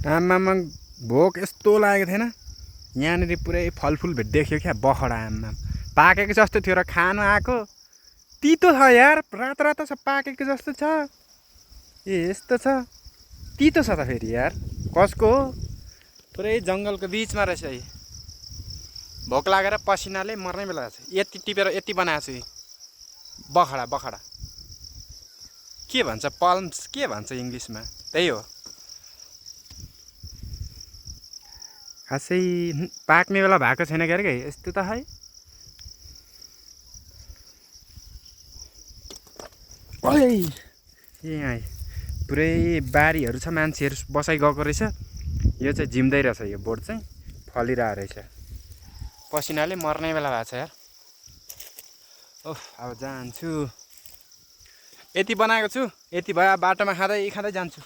आमामा भोक यस्तो लागेको थिएन। यहाँनिर पुरै फलफुल देख्यो क्या बखडा आम्मा पाकेको जस्तो थियो र खानु आएको तितो छ यार रातो रातो छ पाकेको जस्तो छ यस्तो छ तितो छ त फेरि यार कसको हो पुरै जङ्गलको बिचमा रहेछ है भोक लागेर पसिनाले मर्ने बेला छ यति टिपेर यति बनाएको छु बखडा बखडा के भन्छ पल्म्स के भन्छ इङ्ग्लिसमा त्यही हो खासै पाक्ने बेला भएको छैन क्यारे के यस्तो त है ओइ ए पुरै बारीहरू छ मान्छेहरू बसाइ गएको रहेछ यो चाहिँ झिम्दै रहेछ यो बोट चाहिँ फलिरहेको रहेछ पसिनाले मर्ने बेला भएको छ यार ओह अब जान्छु यति बनाएको छु यति भयो बाटोमा खाँदै खाँदै जान्छु